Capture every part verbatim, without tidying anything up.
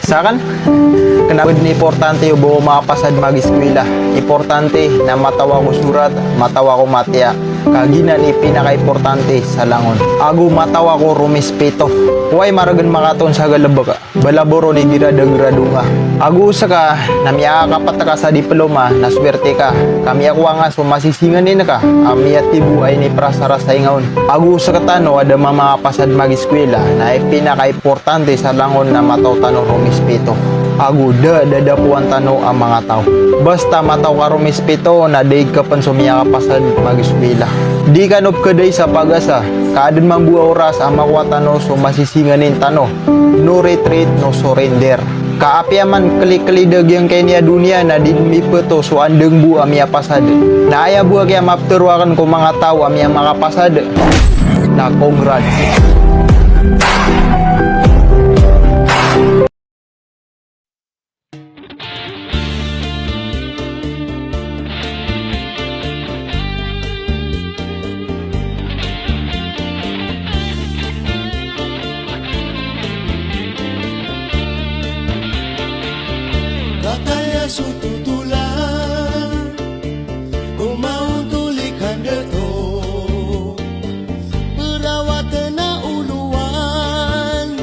Saken, kena a ba den importante o ba ako makapasad mag-eskwela. Importante na mataw ako sorat, mataw ako matiya. Ka giyanan i pinakaimportante sa langon. Ago mataw ako romispito. Oway, maregen makatoon sa galebek. Balaboron igira da grado nga. Ago seka na miyakakapat ka sa diploma na swerte ka. Ka miyakowa nga so masisinganin ka a miyatibo a iniprasarasay nga on. Ago sekatano a da makapasad mag-eskwela na ipinakaimportante sa langon na mataw tano romispito. Ago da dadapowan tano a manga taw. Basta mataw ka romispito na da ig ka pen so miyakapasad mag-eskwela. Di kano pekadai sa pagasa, ka aden mambo a oras a makowa tano so masisinganin tano. No retreat, no surrender. Ka apiya man kelikelid a giyangkai a doniya na di den mipeto so andeng bo a miyapasad. Na aya bo a kiyamapetero aken ko manga taw a miyamakapasad na congrats. Kataya so totolan ko maontol i kandato, perawatan a olowan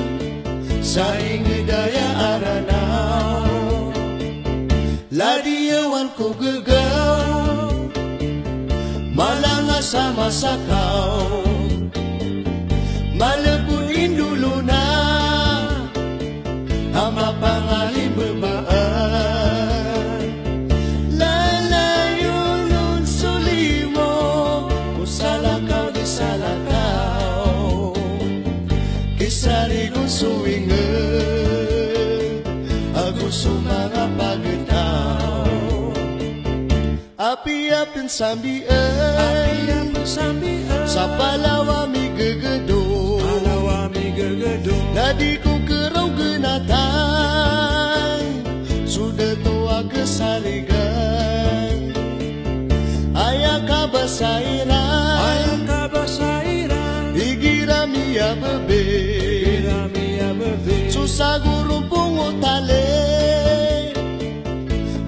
sa inged aya Aranaw. Ladiyawan ko gegaw, malanga sa masakaw, malebod indolona a mapangalimbebaan. Lalayon on so limo ko salakaw di salakaw, kisarigon so inged ago so manga pagetaw. Apiya pen sambian, apiya pen sambian, sa palaw a migegedong, palaw a migegedong, na di ko keronggenatan so dato a kesaligan. Aya kabasa iran, aya kabasa iran, igira miyabebe, igira miyabebe so sagorompong o tali.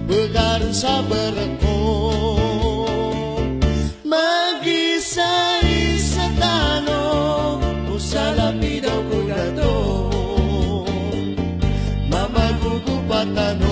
Pekaren sa bereko, magisaisa tano ko salapidaw ko dato. Mamagogopa tano